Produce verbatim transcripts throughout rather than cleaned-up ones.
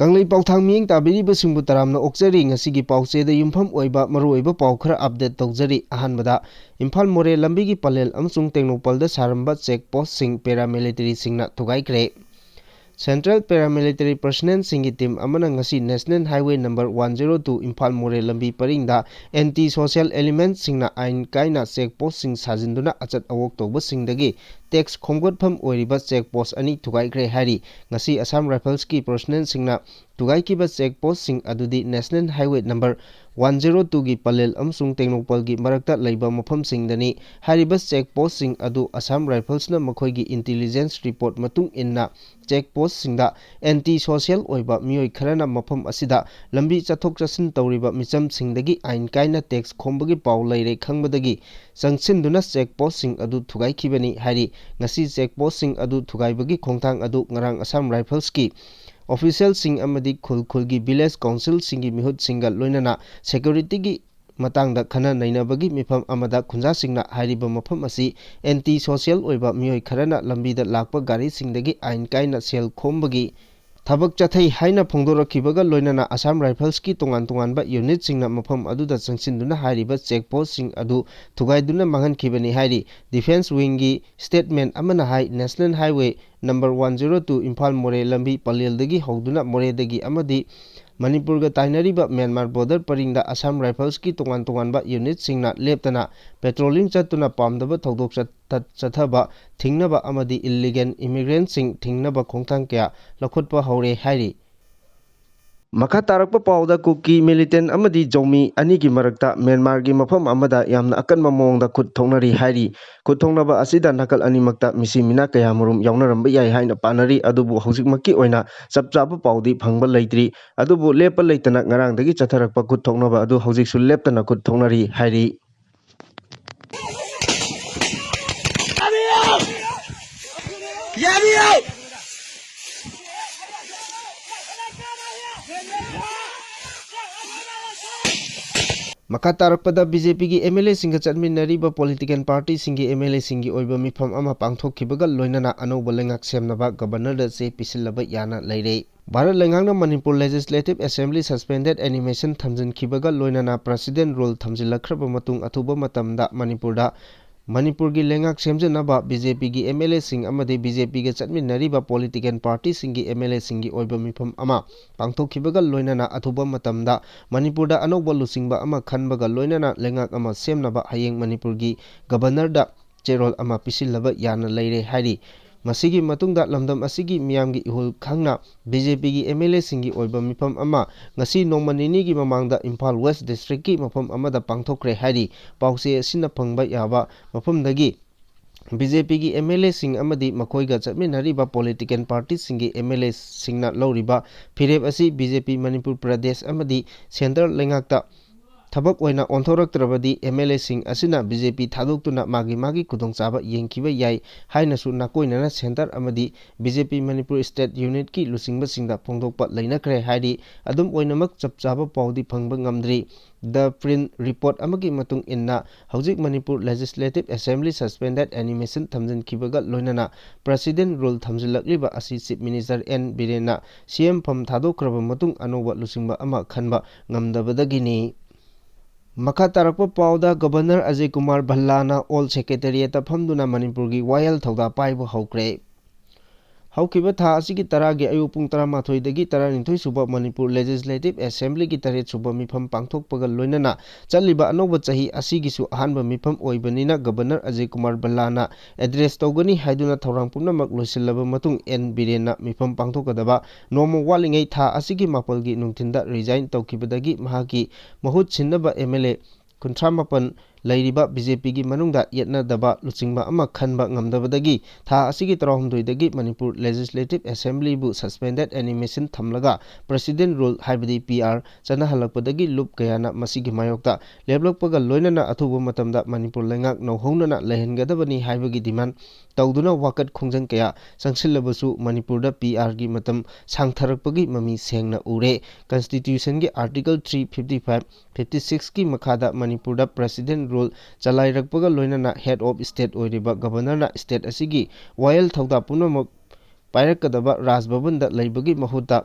ꯀꯪꯂꯩ ꯄꯥꯎꯊꯥꯡ ꯃꯤꯠꯌꯦꯡ ꯇꯥꯕꯤꯔꯤꯕꯁꯤꯡꯕꯨ ꯇꯔꯥꯝꯅ ꯑꯣꯛꯆꯔꯤ꯫ ꯉꯁꯤꯒꯤ ꯄꯥꯎꯆꯦꯗ ꯌꯨꯝꯐꯝ ꯑꯣꯏꯕ ꯃꯔꯨꯑꯣꯏꯕ ꯄꯥꯎ ꯈꯔ ꯑꯞꯗꯦꯠ ꯇꯧꯖꯔꯤ꯫ ꯑꯍꯥꯟꯕꯗ, ꯏꯝꯐꯥꯜ ꯃꯣꯔꯦ ꯂꯝꯕꯤꯒꯤ ꯄꯂꯦꯜ ꯑꯃꯁꯨꯡ ꯇꯦꯡꯅꯧꯄꯜꯗ ꯁꯥꯔꯝꯕ ꯆꯦꯛ ꯄꯣꯁꯁꯤꯡ ꯄꯦꯔꯥꯃꯤꯂꯤꯇꯔꯤꯁꯤꯡꯅ ꯊꯨꯒꯥꯏꯈ꯭ꯔꯦ꯫ ꯁꯦꯟꯇ꯭ꯔꯦꯜ ꯄꯦꯔꯥꯃꯤꯂꯤꯇꯔꯤ ꯄꯔꯁꯅꯦꯜꯁꯤꯡꯒꯤ ꯇꯤꯝ ꯑꯃꯅ ꯉꯁꯤ national highway number one zero two Imphal Moreh ꯂꯝꯕꯤ ꯄꯔꯤꯡꯗ ꯑꯦꯟꯇꯤ ꯁꯣꯁꯤꯌꯦꯜ ꯑꯦꯂꯤꯃꯦꯟꯠꯁꯤꯡꯅ ꯑꯥꯏꯟ ꯀꯥꯏꯅ ꯆꯦꯛ ꯄꯣꯁꯁꯤꯡ ꯁꯥꯖꯤꯟꯗꯨꯅ ꯑꯆꯠ ꯑꯋꯣꯛ ꯇꯧꯕꯁꯤꯡꯗꯒꯤ ꯇꯦꯛꯁ ꯈꯣꯝꯒꯠꯐꯝ ꯑꯣꯏꯔꯤꯕ ꯆꯦꯛ ꯄꯣꯁ ꯑꯅꯤ ꯊꯨꯒꯥꯏꯈ꯭ꯔꯦ ꯍꯥꯏꯔꯤ꯫ ꯉꯁꯤ ꯑꯁꯥꯝ ꯔꯥꯏꯐꯜꯁꯀꯤ ꯄꯔꯁꯅꯦꯜꯁꯤꯡꯅ ꯊꯨꯒꯥꯏꯈꯤꯕ ꯆꯦꯛ ꯄꯣꯁꯁꯤꯡ ꯑꯗꯨꯗꯤ national highway number one zero ꯇꯨꯒꯤ ꯄꯂꯦꯜ ꯑꯃꯁꯨꯡ ꯇꯦꯡꯅꯧꯄꯜꯒꯤ ꯃꯔꯛꯇ ꯂꯩꯕ ꯃꯐꯝꯁꯤꯡꯗꯅꯤ꯫ ꯍꯥꯏꯔꯤꯕ ꯆꯦꯛ ꯄꯣꯁꯁꯤꯡ ꯑꯗꯨ ꯑꯁꯥꯝ ꯔꯥꯏꯐꯜꯁꯅ ꯃꯈꯣꯏꯒꯤ ꯏꯟꯇꯤꯂꯤꯖꯦꯟꯁ ꯔꯤꯄꯣꯔꯠ ꯃꯇꯨꯡ ꯏꯟꯅ ꯆꯦꯛ ꯄꯣꯁꯁꯤꯡꯗ ꯑꯦꯟꯇꯤ ꯁꯣꯁꯤꯌꯦꯜ ꯑꯣꯏꯕ ꯃꯤꯑꯣꯏ ꯈꯔꯅ ꯃꯐꯝ ꯑꯁꯤꯗ ꯂꯝꯕꯤ ꯆꯠꯊꯣꯛ ꯆꯠꯁꯤꯟ ꯇꯧꯔꯤꯕ ꯃꯤꯆꯝꯁꯤꯡꯗꯒꯤ ꯑꯥꯏꯟ ꯀꯥꯏꯅ ꯇꯦꯛꯁ ꯈꯣꯝꯕꯒꯤ ꯄꯥꯎ ꯂꯩꯔꯦ ꯈꯪꯕꯗꯒꯤ ꯆꯪꯁꯤꯟꯗꯨꯅ ꯆꯦꯛ ꯄꯣꯁꯁꯤꯡ ꯑꯗꯨ ꯊꯨꯒꯥꯏꯈꯤꯕꯅꯤ ꯍꯥꯏꯔꯤ꯫ ꯉꯁꯤ ꯆꯦꯛ ꯄꯣꯁꯁꯤꯡ ꯑꯗꯨ ꯊꯨꯒꯥꯏꯕꯒꯤ ꯈꯣꯡꯊꯥꯡ ꯑꯗꯨ ꯉꯔꯥꯡ ꯑꯁꯥꯝ ꯔꯥꯏꯐꯜꯁꯀꯤ ꯑꯣꯐꯤꯁꯤꯌꯦꯜꯁꯤꯡ ꯑꯃꯗꯤ ꯈꯨꯜ ꯈꯨꯜꯒꯤ ꯚꯤꯂꯦꯖ ꯀꯥꯎꯟꯁꯤꯜꯁꯤꯡꯒꯤ ꯃꯤꯍꯨꯠꯁꯤꯡꯒ ꯂꯣꯏꯅꯅ ꯁꯦꯀ꯭ꯌꯨꯔꯤꯇꯤꯒꯤ ꯃꯇꯥꯡꯗ ꯈꯟꯅ ꯅꯩꯅꯕꯒꯤ ꯃꯤꯐꯝ ꯑꯃꯗ ꯈꯨꯟꯖꯥꯁꯤꯡꯅ ꯍꯥꯏꯔꯤꯕ ꯃꯐꯝ ꯑꯁꯤ ꯑꯦꯟꯇꯤ ꯁꯣꯁꯤꯌꯦꯜ ꯑꯣꯏꯕ ꯃꯤꯑꯣꯏ ꯈꯔꯅ ꯂꯝꯕꯤꯗ ꯂꯥꯛꯄ ꯒꯥꯔꯤꯁꯤꯡꯗꯒꯤ ꯑꯥꯏꯟ ꯀꯥꯏꯅ ꯁꯦꯜ ꯈꯣꯝꯕꯒꯤ ꯊꯕꯛ ꯆꯠꯊꯩ ꯍꯥꯏꯅ ꯐꯣꯡꯗꯣꯔꯛꯈꯤꯕꯒ ꯂꯣꯏꯅꯅ ꯑꯁꯥꯝ ꯔꯥꯏꯐꯜꯁꯀꯤ ꯇꯣꯉꯥꯟ ꯇꯣꯉꯥꯟꯕ ꯌꯨꯅꯤꯠꯁꯤꯡꯅ ꯃꯐꯝ ꯑꯗꯨꯗ ꯆꯪꯁꯤꯟꯗꯨꯅ ꯍꯥꯏꯔꯤꯕ ꯆꯦꯛ ꯄꯣꯁꯁꯤꯡ ꯑꯗꯨ ꯊꯨꯒꯥꯏꯗꯨꯅ ꯃꯥꯡꯍꯟꯈꯤꯕꯅꯤ ꯍꯥꯏꯔꯤ꯫ ꯗꯤꯐꯦꯟꯁ ꯋꯤꯡꯒꯤ ꯁ꯭ꯇꯦꯠꯃꯦꯟ ꯑꯃꯅ ꯍꯥꯏ, national highway number one zero two Imphal Moreh ꯂꯝꯕꯤ ꯄꯂꯦꯜꯗꯒꯤ ꯍꯧꯗꯨꯅ ꯃꯣꯔꯦꯗꯒꯤ ꯑꯃꯗꯤ ꯃꯅꯤꯄꯨꯔꯒ ꯇꯥꯏꯅꯔꯤꯕ ꯃ꯭ꯌꯥꯟꯃꯥꯔ ꯕꯣꯔꯗꯔ ꯄꯔꯤꯡꯗ ꯑꯁꯥꯝ ꯔꯥꯏꯐꯜꯁꯀꯤ ꯇꯣꯉꯥꯟ ꯇꯣꯉꯥꯟꯕ ꯌꯨꯅꯤꯠꯁꯤꯡꯅ ꯂꯦꯞꯇꯅ ꯄꯦꯇ꯭ꯔꯣꯂꯤꯡ ꯆꯠꯇꯨꯅ ꯄꯥꯝꯗꯕ ꯊꯧꯗꯣꯛ ꯆꯠꯊ-, ꯆꯠꯊꯕ ꯊꯤꯡꯅꯕ ꯑꯃꯗꯤ ꯏꯜꯂꯤꯒꯦꯜ ꯏꯃꯤꯒ꯭ꯔꯦꯟꯠꯁꯤꯡ ꯊꯤꯡꯅꯕ ꯈꯣꯡꯊꯥꯡ ꯀꯌꯥ ꯂꯧꯈꯠꯄ ꯍꯧꯔꯦ ꯍꯥꯏꯔꯤ꯫ ꯃꯈꯥ ꯇꯥꯔꯛꯄ ꯄꯥꯎꯗ ꯀꯨꯀꯤ ꯃꯤꯂꯤꯇꯦꯟꯠ ꯑꯃꯗꯤ ꯖꯧꯃꯤ ꯑꯅꯤꯒꯤ ꯃꯔꯛꯇ ꯃ꯭ꯌꯥꯟꯃꯥꯔꯒꯤ ꯃꯐꯝ ꯑꯃꯗ ꯌꯥꯝꯅ ꯑꯀꯟꯕ ꯃꯑꯣꯡꯗ ꯈꯨꯠ ꯊꯣꯛꯅꯔꯤ ꯍꯥꯏꯔꯤ꯫ ꯈꯨꯠ ꯊꯣꯛꯅꯕ ꯑꯁꯤꯗ ꯅꯥꯀꯜ ꯑꯅꯤꯃꯛꯇ ꯃꯤꯁꯤ ꯃꯤꯅꯥ ꯀꯌꯥꯃꯔꯨꯝ ꯌꯥꯎꯅꯔꯝꯕ ꯌꯥꯏ ꯍꯥꯏꯅ ꯄꯥꯅꯔꯤ, ꯑꯗꯨꯕꯨ ꯍꯧꯖꯤꯛꯃꯛꯀꯤ ꯑꯣꯏꯅ ꯆꯞ ꯆꯥꯕ ꯄꯥꯎꯗꯤ ꯐꯪꯕ ꯂꯩꯇ꯭ꯔꯤ꯫ ꯑꯗꯨꯕꯨ ꯂꯦꯞꯄ ꯂꯩꯇꯅ ꯉꯔꯥꯡꯗꯒꯤ ꯆꯠꯊꯔꯛꯄ ꯈꯨꯠ ꯊꯣꯛꯅꯕ ꯑꯗꯨ ꯍꯧꯖꯤꯛꯁꯨ ꯂꯦꯞꯇꯅ ꯈꯨꯠ ꯊꯣꯛꯅꯔꯤ ꯍꯥꯏꯔꯤ꯫ ꯃꯈꯥ ꯇꯥꯔꯛꯄꯗ, ꯕꯤ ꯖꯦ ꯄꯤꯒꯤ ꯑꯦꯝ ꯑꯦꯜ ꯑꯦꯁꯤꯡꯒ ꯆꯠꯃꯤꯟꯅꯔꯤꯕ ꯄꯣꯂꯤꯇꯤꯀꯦꯜ ꯄꯥꯔꯇꯤꯁꯤꯡꯒꯤ ꯑꯦꯝ ꯑꯦꯜ ꯑꯦꯁꯤꯡꯒꯤ ꯑꯣꯏꯕ ꯃꯤꯐꯝ ꯑꯃ ꯄꯥꯡꯊꯣꯛꯈꯤꯕꯒ ꯂꯣꯏꯅꯅ ꯑꯅꯧꯕ ꯂꯩꯉꯥꯛ ꯁꯦꯝꯅꯕ ꯒꯕꯔꯅꯔꯗ ꯆꯦ ꯄꯤꯁꯤꯜꯂꯕ ꯌꯥꯅ ꯂꯩꯔꯦ꯫ ꯚꯥꯔꯠ ꯂꯩꯉꯥꯛꯅ Manipur Legislative Assembly Suspended Animation ꯊꯝꯖꯤꯟꯈꯤꯕꯒ ꯂꯣꯏꯅꯅ President Rule ꯊꯝꯖꯤꯜꯂꯛꯈ꯭ꯔꯕ ꯃꯇꯨꯡ, ꯑꯊꯨꯕ ꯃꯇꯝꯗ ꯃꯅꯤꯄꯨꯔꯗ ꯃꯅꯤꯄꯨꯔꯒꯤ ꯂꯩꯉꯥꯛ ꯁꯦꯝꯖꯅꯕ BJPꯒꯤ MLAꯁꯤꯡ ꯑꯃꯗꯤ BJPꯒ ꯆꯠꯃꯤꯟꯅꯔꯤꯕ political partyꯁꯤꯡꯒꯤ MLAꯁꯤꯡꯒꯤ ꯑꯣꯏꯕ ꯃꯤꯐꯝ ꯑꯃ ꯄꯥꯡꯊꯣꯛꯈꯤꯕꯒ ꯂꯣꯏꯅꯅ ꯑꯊꯨꯕ ꯃꯇꯝꯗ ꯃꯅꯤꯄꯨꯔꯗ ꯑꯅꯧꯕ ꯂꯨꯆꯤꯡꯕ ꯑꯃ ꯈꯟꯕꯒ ꯂꯣꯏꯅꯅ ꯂꯩꯉꯥꯛ ꯑꯃ ꯁꯦꯝꯅꯕ ꯍꯌꯦꯡ ꯃꯅꯤꯄꯨꯔꯒꯤ Governorꯗ ꯆꯦꯔꯣꯜ ꯑꯃ ꯄꯤꯁꯤꯜꯂꯕ ꯌꯥꯅ ꯂꯩꯔꯦ ꯍꯥꯏꯔꯤ꯫ ꯃꯁꯤꯒꯤ ꯃꯇꯨꯡꯗ ꯂꯝꯗꯝ ꯑꯁꯤꯒꯤ ꯃꯤꯌꯥꯝꯒꯤ ꯏꯍꯨꯜ ꯈꯪꯅ BJPꯒꯤ MLAꯁꯤꯡꯒꯤ ꯑꯣꯏꯕ ꯃꯤꯐꯝ ꯑꯃ ꯉꯁꯤ ꯅꯣꯡꯃ ꯅꯤꯅꯤꯒꯤ ꯃꯃꯥꯡꯗ ꯏꯝꯐꯥꯜ West Districtꯀꯤ ꯃꯐꯝ ꯑꯃꯗ ꯄꯥꯡꯊꯣꯛꯈ꯭ꯔꯦ ꯍꯥꯏꯔꯤ꯫ ꯄꯥꯎꯆꯦ ꯑꯁꯤꯅ ꯐꯪꯕ ꯌꯥꯕ ꯃꯐꯝꯗꯒꯤ BJPꯒꯤ MLAꯁꯤꯡ ꯑꯃꯗꯤ ꯃꯈꯣꯏꯒ ꯆꯠꯃꯤꯟꯅꯔꯤꯕ political partyꯁꯤꯡꯒꯤ MLAꯁꯤꯡꯅ ꯂꯧꯔꯤꯕ ꯐꯤꯔꯦꯞ ꯑꯁꯤ BJP ꯃꯅꯤꯄꯨꯔ ꯄ꯭ꯔꯗꯦꯁ ꯑꯃꯗꯤ centre ꯂꯩꯉꯥꯛꯇ ꯊꯕꯛ ꯑꯣꯏꯅ ꯑꯣꯟꯊꯣꯔꯛꯇ꯭ꯔꯕꯗꯤ MLAꯁꯤꯡ ꯑꯁꯤꯅ BJP ꯊꯥꯗꯣꯛꯇꯨꯅ ꯃꯥꯒꯤ ꯃꯥꯒꯤ ꯈꯨꯗꯣꯡꯆꯥꯕ ꯌꯦꯡꯈꯤꯕ ꯌꯥꯏ ꯍꯥꯏꯅꯁꯨ ꯅꯥꯀꯣꯏꯅꯅ centre ꯑꯃꯗꯤ BJP ꯃꯅꯤꯄꯨꯔ state unitꯀꯤ ꯂꯨꯆꯤꯡꯕꯁꯤꯡꯗ ꯐꯣꯡꯗꯣꯛꯄ ꯂꯩꯅꯈ꯭ꯔꯦ ꯍꯥꯏꯔꯤ꯫ ꯑꯗꯨꯝ ꯑꯣꯏꯅꯃꯛ ꯆꯞ ꯆꯥꯕ ꯄꯥꯎꯗꯤ ꯐꯪꯕ ꯉꯝꯗ꯭ꯔꯤ꯫ The Print report ꯑꯃꯒꯤ ꯃꯇꯨꯡ ꯏꯟꯅ, ꯍꯧꯖꯤꯛ Manipur Legislative Assembly Suspended Animation ꯊꯝꯖꯤꯟꯈꯤꯕꯒ ꯂꯣꯏꯅꯅ President Rule ꯊꯝꯖꯤꯜꯂꯛꯂꯤꯕ ꯑꯁꯤ Chief Minister N ꯕꯤꯔꯦꯟꯅ CM ꯐꯝ ꯊꯥꯗꯣꯛꯈ꯭ꯔꯕ ꯃꯇꯨꯡ ꯑꯅꯧꯕ ꯂꯨꯆꯤꯡꯕ ꯑꯃ ꯈꯟꯕ ꯉꯝꯗꯕꯗꯒꯤꯅꯤ꯫ ꯃꯈꯥ ꯇꯥꯔꯛꯄ ꯄꯥꯎꯗ, Governor ꯑꯖꯌ ꯀꯨꯃꯥꯔ ꯚꯜꯂꯥꯅ Old Secretariatꯇ ꯐꯝꯗꯨꯅ ꯃꯅꯤꯄꯨꯔꯒꯤ ꯋꯥꯌꯦꯜ ꯊꯧꯗꯥ ꯄꯥꯏꯕ ꯍꯧꯈ꯭ꯔꯦ꯫ ꯍꯧꯈꯤꯕ ꯊꯥ ꯑꯁꯤꯒꯤ ꯇꯔꯥꯒꯤ ꯑꯌꯨꯛ ꯄꯨꯡ ꯇꯔꯥꯃꯥꯊꯣꯏꯗꯒꯤ ꯇꯔꯥꯅꯤꯊꯣꯏ ꯁꯨꯕ ꯃꯅꯤꯄꯨꯔ Legislative Assemblyꯒꯤ ꯇꯔꯦꯠ ꯁꯨꯕ ꯃꯤꯐꯝ ꯄꯥꯡꯊꯣꯛꯄꯒ ꯂꯣꯏꯅꯅ ꯆꯠꯂꯤꯕ ꯑꯅꯧꯕ ꯆꯍꯤ ꯑꯁꯤꯒꯤꯁꯨ ꯑꯍꯥꯟꯕ ꯃꯤꯐꯝ ꯑꯣꯏꯕꯅꯤꯅ Governor ꯑꯖꯌ ꯀꯨꯃꯥꯔ ꯚꯜꯂꯥꯅ address ꯇꯧꯒꯅꯤ ꯍꯥꯏꯗꯨꯅ ꯊꯧꯔꯥꯡ ꯄꯨꯝꯅꯃꯛ ꯂꯣꯏꯁꯤꯜꯂꯕ ꯃꯇꯨꯡ N ꯕꯤꯔꯦꯟꯅ ꯃꯤꯐꯝ ꯄꯥꯡꯊꯣꯛꯀꯗꯕ ꯅꯣꯡꯃ ꯋꯥꯠꯂꯤꯉꯩ ꯊꯥ ꯑꯁꯤꯒꯤ ꯃꯥꯄꯜꯒꯤ ꯅꯨꯡꯊꯤꯟꯗ resign ꯇꯧꯈꯤꯕꯗꯒꯤ ꯃꯍꯥꯛꯀꯤ ꯃꯍꯨꯠ ꯁꯤꯟꯅꯕ MLA ꯀꯨꯟꯊ꯭ꯔꯥ ꯃꯥꯄꯜ ꯂꯩꯔꯤꯕ BJPꯒꯤ ꯃꯅꯨꯡꯗ ꯌꯦꯠꯅꯗꯕ ꯂꯨꯆꯤꯡꯕ ꯑꯃ ꯈꯟꯕ ꯉꯝꯗꯕꯗꯒꯤ ꯊꯥ ꯑꯁꯤꯒꯤ ꯇꯔꯥꯍꯨꯝꯗꯣꯏꯗꯒꯤ ꯃꯅꯤꯄꯨꯔ Legislative Assemblyꯕꯨ Suspended Animation ꯊꯝꯂꯒ President Rule ꯍꯥꯏꯕꯗꯤ PR ꯆꯠꯅꯍꯜꯂꯛꯄꯗꯒꯤ ꯂꯨꯞ ꯀꯌꯥꯅ ꯃꯁꯤꯒꯤ ꯃꯥꯌꯣꯛꯇ ꯂꯦꯞꯂꯛꯄꯒ ꯂꯣꯏꯅꯅ ꯑꯊꯨꯕ ꯃꯇꯝꯗ ꯃꯅꯤꯄꯨꯔ ꯂꯩꯉꯥꯛ ꯅꯧꯍꯧꯅꯅ ꯂꯩꯍꯟꯒꯗꯕꯅꯤ ꯍꯥꯏꯕꯒꯤ demand ꯇꯧꯗꯨꯅ ꯋꯥꯀꯠ ꯈꯣꯡꯖꯪ ꯀꯌꯥ ꯆꯪꯁꯤꯜꯂꯕꯁꯨ ꯃꯅꯤꯄꯨꯔꯗ PRꯒꯤ ꯃꯇꯝ ꯁꯥꯡꯊꯔꯛꯄꯒꯤ ꯃꯃꯤ ꯁꯦꯡꯅ ꯎꯔꯦ꯫ Constitutionꯒꯤ Article three fifty five, fifty sixꯀꯤ ꯃꯈꯥꯗ ꯃꯅꯤꯄꯨꯔꯗ President Rule ꯆꯂꯥꯏꯔꯛꯄꯒ ꯂꯣꯏꯅꯅ Head of State ꯑꯣꯏꯔꯤꯕ Governorꯅ state ꯑꯁꯤꯒꯤ ꯋꯥꯌꯦꯜ ꯊꯧꯗꯥ ꯄꯨꯝꯅꯃꯛ ꯄꯥꯏꯔꯛꯀꯗꯕ ꯔꯥꯖ ꯚꯕꯟꯗ ꯂꯩꯕꯒꯤ ꯃꯍꯨꯠꯇ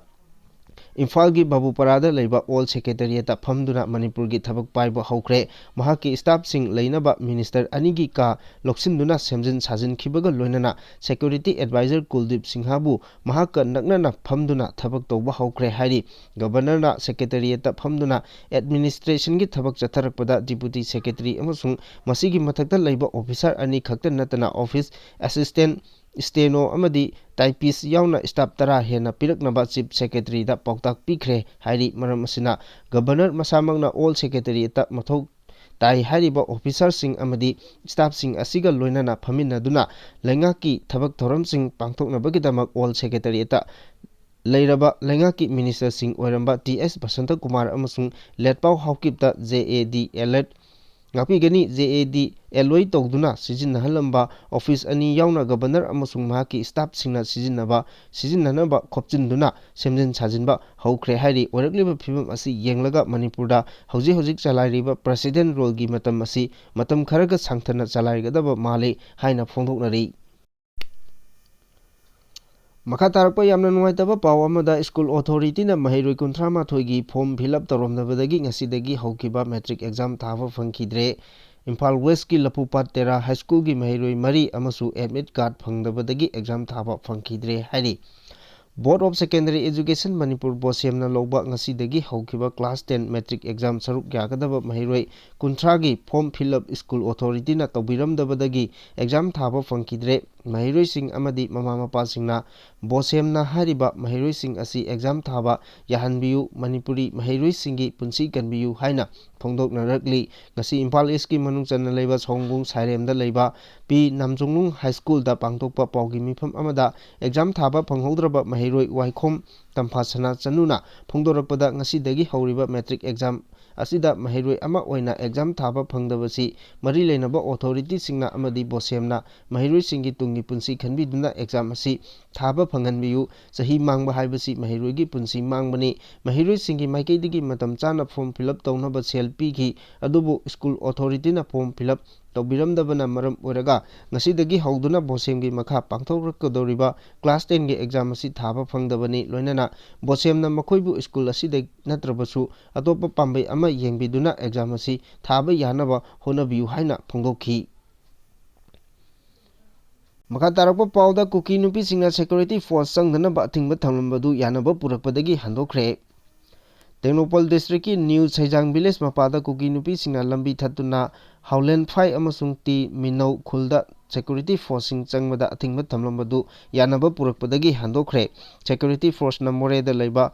ꯏꯝꯐꯥꯜꯒꯤ ꯕꯥꯕꯨꯄꯥꯔꯥꯗ ꯂꯩꯕ ꯑꯣꯜ ꯁꯦꯀ꯭ꯔꯦꯇꯔꯤꯌꯦꯠꯇ ꯐꯝꯗꯨꯅ ꯃꯅꯤꯄꯨꯔꯒꯤ ꯊꯕꯛ ꯄꯥꯏꯕ ꯍꯧꯈ꯭ꯔꯦ꯫ ꯃꯍꯥꯛꯀꯤ ꯁ꯭ꯇꯥꯐꯁꯤꯡ ꯂꯩꯅꯕ ꯃꯤꯅꯤꯁꯇꯔ ꯑꯅꯤꯒꯤ ꯀꯥ ꯂꯧꯁꯤꯟꯗꯨꯅ ꯁꯦꯝꯖꯤꯟ ꯁꯥꯖꯤꯟꯈꯤꯕꯒ ꯂꯣꯏꯅꯅ ꯁꯦꯀ꯭ꯌꯨꯔꯤꯇꯤ ꯑꯦꯗꯚꯥꯏꯖꯔ ꯀꯨꯜꯗꯤꯞ ꯁꯤꯡꯍꯕꯨ ꯃꯍꯥꯛꯀ ꯅꯛꯅꯅ ꯐꯝꯗꯨꯅ ꯊꯕꯛ ꯇꯧꯕ ꯍꯧꯈ꯭ꯔꯦ ꯍꯥꯏꯔꯤ꯫ ꯒꯕꯔꯅꯔꯅ ꯁꯦꯀ꯭ꯔꯦꯇꯔꯤꯌꯦꯠꯇ ꯐꯝꯗꯨꯅ ꯑꯦꯗꯃꯤꯅꯤꯁꯇ꯭ꯔꯦꯁꯟꯒꯤ ꯊꯕꯛ ꯆꯠꯊꯔꯛꯄꯗ ꯗꯤꯄꯨꯇꯤ ꯁꯦꯀ꯭ꯔꯦꯇꯔꯤ ꯑꯃꯁꯨꯡ ꯃꯁꯤꯒꯤ ꯃꯊꯛꯇ ꯂꯩꯕ ꯑꯣꯐꯤꯁꯥꯔ ꯑꯅꯤ ꯈꯛꯇ ꯅꯠꯇꯅ ꯑꯣꯐꯤꯁ ꯑꯦꯁꯤꯁꯇꯦꯟꯠ, ꯁ꯭ꯇꯦꯅꯣ ꯑꯃꯗꯤ ꯇꯥꯏꯄꯤꯁ ꯌꯥꯎꯅ ꯁ꯭ꯇꯥꯐ ꯇꯔꯥ ꯍꯦꯟꯅ ꯄꯤꯔꯛꯅꯕ ꯆꯤꯐ ꯁꯦꯀ꯭ꯔꯦꯇꯔꯤꯗ ꯄꯥꯎꯇꯥꯛ ꯄꯤꯈ꯭ꯔꯦ ꯍꯥꯏꯔꯤ꯫ ꯃꯔꯝ ꯑꯁꯤꯅ ꯒꯕꯔꯅꯔ ꯃꯁꯥꯃꯛꯅ ꯑꯣꯜ ꯁꯦꯀ꯭ꯔꯦꯇꯔꯤꯌꯦꯠꯇ ꯃꯊꯧ ꯇꯥꯏ ꯍꯥꯏꯔꯤꯕ ꯑꯣꯐꯤꯁꯥꯔꯁꯤꯡ ꯑꯃꯗꯤ ꯁ꯭ꯇꯥꯐꯁꯤꯡ ꯑꯁꯤꯒ ꯂꯣꯏꯅꯅ ꯐꯝꯃꯤꯟꯅꯗꯨꯅ ꯂꯩꯉꯥꯛꯀꯤ ꯊꯕꯛ ꯊꯧꯔꯝꯁꯤꯡ ꯄꯥꯡꯊꯣꯛꯅꯕꯒꯤꯗꯃꯛ ꯑꯣꯜ ꯁꯦꯀ꯭ꯔꯦꯇꯔꯤꯌꯦꯠꯇ ꯂꯩꯔꯕ ꯂꯩꯉꯥꯛꯀꯤ ꯃꯤꯅꯤꯁꯇꯔꯁꯤꯡ ꯑꯣꯏꯔꯝꯕ ꯇꯤ ꯑꯦꯁ ꯕꯁꯟꯇ ꯀꯨꯃꯥꯔ ꯑꯃꯁꯨꯡ ꯂꯦꯠꯄꯥꯎ ꯍꯥꯎꯀꯤꯞꯇ ꯖꯦ ꯑꯦ ꯗꯤ ꯑꯦꯂꯔꯠ ꯉꯥꯛꯄꯤꯒꯅꯤ꯫ ꯖꯦ ꯑꯦ ꯗꯤ ꯑꯦꯂꯣꯏ ꯇꯧꯗꯨꯅ ꯁꯤꯖꯤꯟꯅꯍꯜꯂꯝꯕ ꯑꯣꯐꯤꯁ ꯑꯅꯤ ꯌꯥꯎꯅ ꯒꯕꯔꯅꯔ ꯑꯃꯁꯨꯡ ꯃꯍꯥꯛꯀꯤ ꯁ꯭ꯇꯥꯐꯁꯤꯡꯅ ꯁꯤꯖꯤꯟꯅꯕ, ꯁꯤꯖꯤꯟꯅꯅꯕ ꯈꯣꯞꯆꯤꯟꯗꯨꯅ ꯁꯦꯝꯖꯤꯟ ꯁꯥꯖꯤꯟꯕ ꯍꯧꯈ꯭ꯔꯦ ꯍꯥꯏꯔꯤ꯫ ꯑꯣꯏꯔꯛꯂꯤꯕ ꯐꯤꯕꯝ ꯑꯁꯤ ꯌꯦꯡꯂꯒ ꯃꯅꯤꯄꯨꯔꯗ ꯍꯧꯖꯤꯛ ꯍꯧꯖꯤꯛ ꯆꯂꯥꯏꯔꯤꯕ ꯄ꯭ꯔꯦꯁꯤꯗꯦꯟꯠ ꯔꯨꯜꯒꯤ ꯃꯇꯝ ꯑꯁꯤ ꯃꯇꯝ ꯈꯔꯒ ꯁꯥꯡꯊꯅ ꯆꯂꯥꯏꯒꯗꯕ ꯃꯥꯜꯂꯤ ꯍꯥꯏꯅ ꯐꯣꯡꯗꯣꯛꯅꯔꯤ꯫ ꯃꯈꯥ ꯇꯥꯔꯛꯄ ꯌꯥꯝꯅ ꯅꯨꯡꯉꯥꯏꯇꯕ ꯄꯥꯎ ꯑꯃꯗ, ꯁ꯭ꯀꯨꯜ ꯑꯣꯊꯣꯔꯤꯇꯤꯅ ꯃꯍꯩꯔꯣꯏ ꯀꯨꯟꯊ꯭ꯔꯥ ꯃꯥꯊꯣꯏꯒꯤ ꯐꯣꯔꯝ ꯐꯤꯜ ꯑꯞ ꯇꯧꯔꯝꯗꯕꯗꯒꯤ ꯉꯁꯤꯗꯒꯤ ꯍꯧꯈꯤꯕ ꯃꯦꯇ꯭ꯔꯤꯛ ꯑꯦꯛꯖꯥꯝ ꯊꯥꯕ ꯐꯪꯈꯤꯗ꯭ꯔꯦ꯫ ꯏꯝꯐꯥꯜ ꯋꯦꯁꯀꯤ ꯂꯐꯨꯄꯥꯠ ꯇꯦꯔꯥ ꯍꯥꯏ ꯁ꯭ꯀꯨꯜꯒꯤ ꯃꯍꯩꯔꯣꯏ ꯃꯔꯤ ꯑꯃꯁꯨ ꯑꯦꯗꯃꯤꯠ ꯀꯥꯔꯗ ꯐꯪꯗꯕꯗꯒꯤ ꯑꯦꯛꯖꯥꯝ ꯊꯥꯕ ꯐꯪꯈꯤꯗ꯭ꯔꯦ ꯍꯥꯏꯔꯤ꯫ ꯕꯣꯔꯗ ꯑꯣꯐ ꯁꯦꯀꯦꯟꯗꯔꯤ ꯑꯦꯖꯨꯀꯦꯁꯟ ꯃꯅꯤꯄꯨꯔ, ꯕꯣꯁꯦꯝꯅ ꯂꯧꯕ ꯉꯁꯤꯗꯒꯤ ꯍꯧꯈꯤꯕ ꯀ꯭ꯂꯥꯁ ꯇꯦꯟ ꯃꯦꯇ꯭ꯔꯤꯛ ꯑꯦꯛꯖꯥꯝ ꯁꯔꯨꯛ ꯌꯥꯒꯗꯕ ꯃꯍꯩꯔꯣꯏ ꯀꯨꯟꯊ꯭ꯔꯥꯒꯤ ꯐꯣꯔꯝ ꯐꯤꯜ ꯑꯞ ꯁ꯭ꯀꯨꯜ ꯑꯣꯊꯣꯔꯤꯇꯤꯅ ꯇꯧꯕꯤꯔꯝꯗꯕꯗꯒꯤ ꯑꯦꯛꯖꯥꯝ ꯊꯥꯕ ꯐꯪꯈꯤꯗ꯭ꯔꯦ꯫ ꯃꯍꯩꯔꯣꯏꯁꯤꯡ ꯑꯃꯗꯤ ꯃꯃꯥ ꯃꯄꯥꯁꯤꯡꯅ ꯕꯣꯁꯦꯝꯅ ꯍꯥꯏꯔꯤꯕ ꯃꯍꯩꯔꯣꯏꯁꯤꯡ ꯑꯁꯤ ꯑꯦꯛꯖꯥꯝ ꯊꯥꯕ ꯌꯥꯍꯟꯕꯤꯌꯨ, ꯃꯅꯤꯄꯨꯔꯤ ꯃꯍꯩꯔꯣꯏꯁꯤꯡꯒꯤ ꯄꯨꯟꯁꯤ ꯀꯟꯕꯤꯌꯨ ꯍꯥꯏꯅ ꯐꯣꯡꯗꯣꯛꯅꯔꯛꯂꯤ꯫ ꯉꯁꯤ ꯏꯝꯐꯥꯜ ꯏꯁꯀꯤ ꯃꯅꯨꯡ ꯆꯟꯅ ꯂꯩꯕ ꯁꯑꯣꯝꯕꯨꯡ ꯁꯥꯏꯔꯦꯝꯗ ꯂꯩꯕ ꯄꯤ ꯅꯥꯝꯖꯣꯡꯅꯨꯡ ꯍꯥꯏ ꯁ꯭ꯀꯨꯜꯗ ꯄꯥꯡꯊꯣꯛꯄ ꯄꯥꯎꯒꯤ ꯃꯤꯐꯝ ꯑꯃꯗ ꯑꯦꯛꯖꯥꯝ ꯊꯥꯕ ꯐꯪꯍꯧꯗ꯭ꯔꯕ ꯃꯍꯩꯔꯣꯏ ꯋꯥꯏꯈꯣꯝ ꯇꯝꯐꯥꯁꯅꯥ ꯆꯅꯨꯅ ꯐꯣꯡꯗꯣꯔꯛꯄꯗ, ꯉꯁꯤꯗꯒꯤ ꯍꯧꯔꯤꯕ ꯃꯦꯇ꯭ꯔꯤꯛ ꯑꯦꯛꯖꯥꯝ ꯑꯁꯤꯗ ꯃꯍꯩꯔꯣꯏ ꯑꯃ ꯑꯣꯏꯅ ꯑꯦꯛꯖꯥꯝ ꯊꯥꯕ ꯐꯪꯗꯕꯁꯤ ꯃꯔꯤ ꯂꯩꯅꯕ ꯑꯣꯊꯣꯔꯤꯇꯤꯁꯤꯡꯅ ꯑꯃꯗꯤ ꯕꯣꯁꯦꯝꯅ ꯃꯍꯩꯔꯣꯏꯁꯤꯡꯒꯤ ꯇꯨꯡꯒꯤ ꯄꯨꯟꯁꯤ ꯈꯟꯕꯤꯗꯨꯅ ꯑꯦꯛꯖꯥꯝ ꯑꯁꯤ ꯊꯥꯕ ꯐꯪꯍꯟꯕꯤꯌꯨ꯫ ꯆꯍꯤ ꯃꯥꯡꯕ ꯍꯥꯏꯕꯁꯤ ꯃꯍꯩꯔꯣꯏꯒꯤ ꯄꯨꯟꯁꯤ ꯃꯥꯡꯕꯅꯤ꯫ ꯃꯍꯩꯔꯣꯏꯁꯤꯡꯒꯤ ꯃꯥꯏꯀꯩꯗꯒꯤ ꯃꯇꯝ ꯆꯥꯅ ꯐꯣꯔꯝ ꯐꯤꯜ ꯑꯞ ꯇꯧꯅꯕ ꯁꯦꯜ ꯄꯤꯈꯤ, ꯑꯗꯨꯕꯨ ꯁ꯭ꯀꯨꯜ ꯑꯣꯊꯣꯔꯤꯇꯤꯅ ꯐꯣꯔꯝ ꯐꯤꯜ ꯑꯞ ꯇꯧꯕꯤꯔꯝꯗꯕꯅ ꯃꯔꯝ ꯑꯣꯏꯔꯒ ꯉꯁꯤꯗꯒꯤ ꯍꯧꯗꯨꯅ ꯕꯣꯁꯦꯝꯒꯤ ꯃꯈꯥ ꯄꯥꯡꯊꯣꯛꯂꯛꯀꯗꯧꯔꯤꯕ ꯀ꯭ꯂꯥꯁ ꯇꯦꯟꯒꯤ ꯑꯦꯛꯖꯥꯝ ꯑꯁꯤ ꯊꯥꯕ ꯐꯪꯗꯕꯅꯤ꯫ ꯂꯣꯏꯅꯅ ꯕꯣꯁꯦꯝꯅ ꯃꯈꯣꯏꯕꯨ ꯁ꯭ꯀꯨꯜ ꯑꯁꯤꯗ ꯅꯠꯇ꯭ꯔꯕꯁꯨ ꯑꯇꯣꯞꯄ ꯄꯥꯝꯕꯩ ꯑꯃ ꯌꯦꯡꯕꯤꯗꯨꯅ ꯑꯦꯛꯖꯥꯝ ꯑꯁꯤ ꯊꯥꯕ ꯌꯥꯅꯕ ꯍꯣꯠꯅꯕꯤꯌꯨ ꯍꯥꯏꯅ ꯐꯣꯡꯗꯣꯛꯈꯤ꯫ ꯃꯈꯥ ꯇꯥꯔꯛꯄ ꯄꯥꯎꯗ ꯀꯨꯀꯤ ꯅꯨꯄꯤꯁꯤꯡꯅ ꯁꯦꯀ꯭ꯌꯨꯔꯤꯇꯤ ꯐꯣꯔꯁ ꯆꯪꯗꯅꯕ ꯑꯊꯤꯡꯕ ꯊꯝꯂꯝꯕꯗꯨ ꯌꯥꯅꯕ ꯄꯨꯔꯛꯄꯗꯒꯤ ꯍꯟꯗꯣꯛꯈ꯭ꯔꯦ꯫ ꯇꯦꯡꯅꯧꯄꯜ ꯗꯤꯁꯇ꯭ꯔꯤꯛꯀꯤ ꯅ꯭ꯌꯨ ꯁꯩꯖꯥꯡ ꯚꯤꯂꯦꯖ ꯃꯄꯥꯗ ꯀꯨꯀꯤ ꯅꯨꯄꯤꯁꯤꯡꯅ ꯂꯝꯕꯤ ꯊꯠꯇꯨꯅ ꯍꯥꯎꯂꯦꯟꯐꯥꯏ ꯑꯃꯁꯨꯡ ꯇꯤ ꯃꯤꯅꯧ ꯈꯨꯜꯗ ꯁꯦꯀ꯭ꯌꯨꯔꯤꯇꯤ ꯐꯣꯔꯁꯁꯤꯡ ꯆꯪꯕꯗ ꯑꯊꯤꯡꯕ ꯊꯝꯂꯝꯕꯗꯨ ꯌꯥꯅꯕ ꯄꯨꯔꯛꯄꯗꯒꯤ ꯍꯟꯗꯣꯛꯈ꯭ꯔꯦ꯫ ꯁꯦꯀ꯭ꯌꯨꯔꯤꯇꯤ ꯐꯣꯔꯁꯅ ꯃꯣꯔꯦꯗ ꯂꯩꯕ